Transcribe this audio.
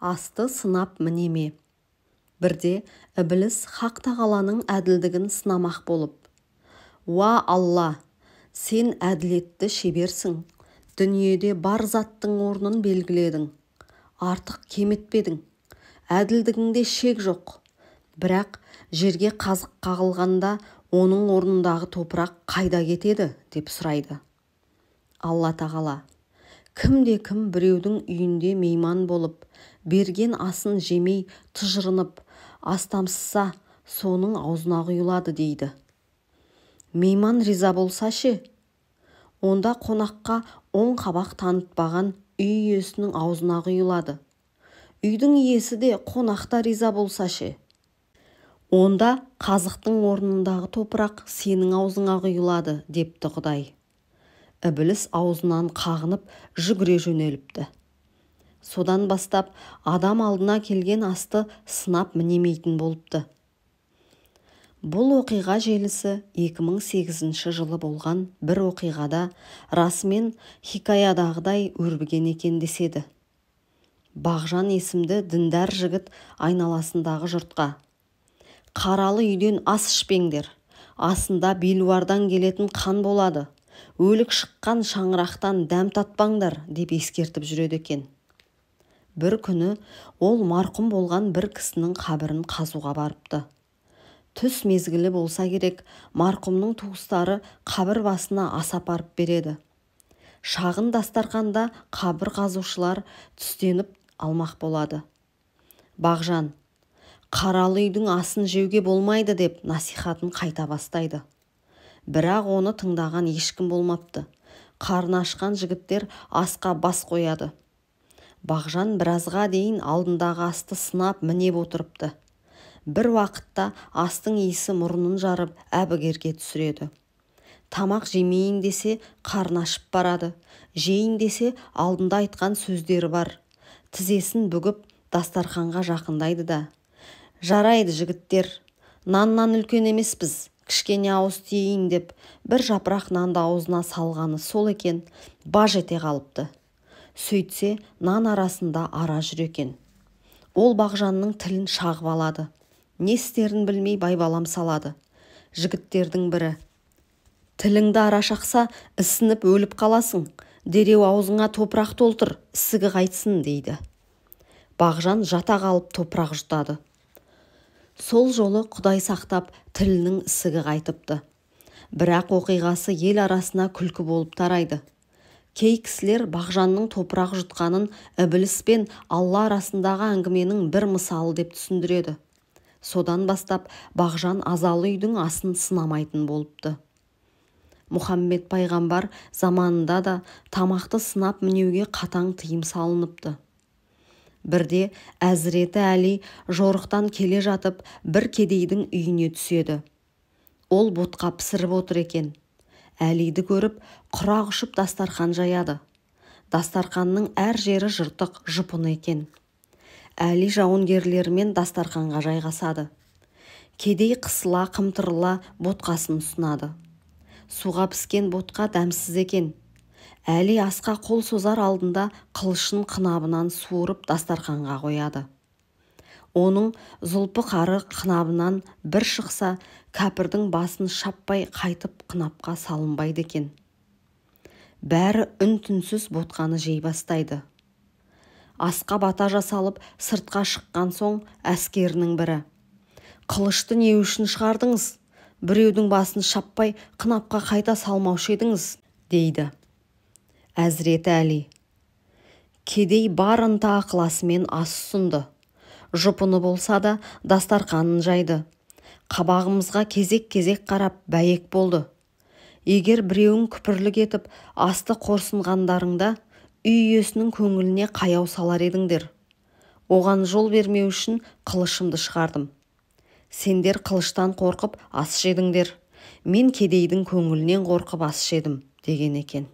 Асты сынап мінеме. Бірде Ібіліс Хақ тағаланың әділдігін сынамақ болып: «Уа Алла, сен әділетті шеберсің, дүниеде бар заттың орнын белгіледің, артық кемітпедің, әділдігіңде шек жоқ. Бірақ жерге қазық қағылғанда оның орнындағы топырақ қайда кетеді?» деп сұрайды. Алла тағала: «Кімде-кім біреудің үйінде мейман болып, берген асын жемей тыжырынып, астамсыса, соның аузына құйылады», – дейді. Мейман риза болса ше? Онда қонаққа оң қабақ танытпаған үй иесінің аузына құйылады. Үйдің иесі де, қонақ та риза болса ше? Онда қазықтың орнындағы топырақ сенің аузыңа құйылады, депті Құдай. Ібіліс аузынан қағынып жүгіре жөнеліпті. Содан бастап адам алдына келген асты сынап мінемейтін болыпты. Бұл оқиға желісі 2008 жылы болған бір оқиғада расымен хикаядағыдай өрбіген екен деседі. Бағжан есімді діндар жігіт айналасындағы жұртқа: «Қаралы үйден ас ішпеңдер, асында белуардан келетін қан болады, өлік шыққан шаңырақтан дәм татпаңдар», – деп ескертіп жүреді екен. Бір күні ол марқұм болған бір кісінің қабірін қазуға барыпты. Түс мезгілі болса керек, марқұмның туыстары қабір басына ас апарып береді. Шағын дастарқанда қабір қазушылар түстеніп алмақ болады. Бағжан: «Қаралы үйдің асын жеуге болмайды», – деп насихатын қайта бастайды. Бірақ оны тыңдаған ешкім болмапты. Қарны ашқан жігіттер асқа бас қояды. Бағжан біразға дейін алдындағы асты сынап мінеп отырыпты. Бір уақытта астың иісі мұрнын жарып, әбігерге түсіреді. Тамақ жемейін десе, қарны ашып барады, жейін десе, алдында айтқан сөздері бар. Тізесін бүгіп, дастарханға жақындайды да: «Жарайды, жігіттер, наннан үлкен емеспіз, кішкене ауыз тиейін», – деп бір жапырақ нанды аузына салғаны сол екен, баж ете қалыпты. Сөйтсе, нан арасында ара жүр екен. Ол Бағжанның тілін шағып алады. Не істерін білмей байбалам салады. Жігіттердің бірі: «Тіліңді ара шақса, ісініп өліп қаласың, дереу аузыңа топырақ толтыр, ісігі қайтсын», – дейді. Бағжан жата қалып топырақ жұтады. Сол жолы Құдай сақтап, тілінің ісігі қайтыпты. Бірақ оқиғасы ел арасына күлкі болып тарайды. Кей кісілер Бағжанның топырақ жұтқанын Ібіліс пен Алла арасындағы әңгіменің бір мысалы деп түсіндіреді. Содан бастап Бағжан азалы үйдің асын сынамайтын болыпты. Мұхаммед пайғамбар заманында да тамақты сынап мінеуге қатаң тыйым салыныпты. Бірде Әзіреті Әли жорықтан келе жатып, бір кедейдің үйіне түседі. Ол ботқа пісіріп отыр екен. Әлиді көріп, құрақ ұшып дастархан жаяды. Дастарханның әр жері жыртық, жұпыны екен. Әли жауынгерлерімен дастарханға жайғасады. Кедей қысыла қымтырыла ботқасын ұсынады. Суға піскен ботқа дәмсіз екен. Әли асқа қол созар алдында қылышын қынабынан суырып дастарханға қояды. Оның зұлпықары қынабынан бір шықса, кәпірдің басын шаппай қайтып қынапқа салынбайды екен. Бәрі үн-түнсіз ботқаны жей бастайды. Асқа бата жасалып, сыртқа шыққан соң әскерінің бірі: «Қылышты не үшін шығардыңыз? Біреудің басын шаппай қынапқа қайта салмаушы едіңіз», – дейді. Әзіреті Әли: «Кедей бар ынта ықыласымен ас ұсынды. Жұпыны болса да дастарқанын жайды. Қабағымызға кезек-кезек қарап бәйек болды. Егер біреуің күпірлік етіп, асты қорсынғандарыңда, үй иесінің көңіліне қаяу салар едіңдер. Оған жол бермеу үшін қылышымды шығардым. Сендер қылыштан қорқып ас жедіңдер. Мен кедейдің көңілінен қорқып ас жедім», – деген екен.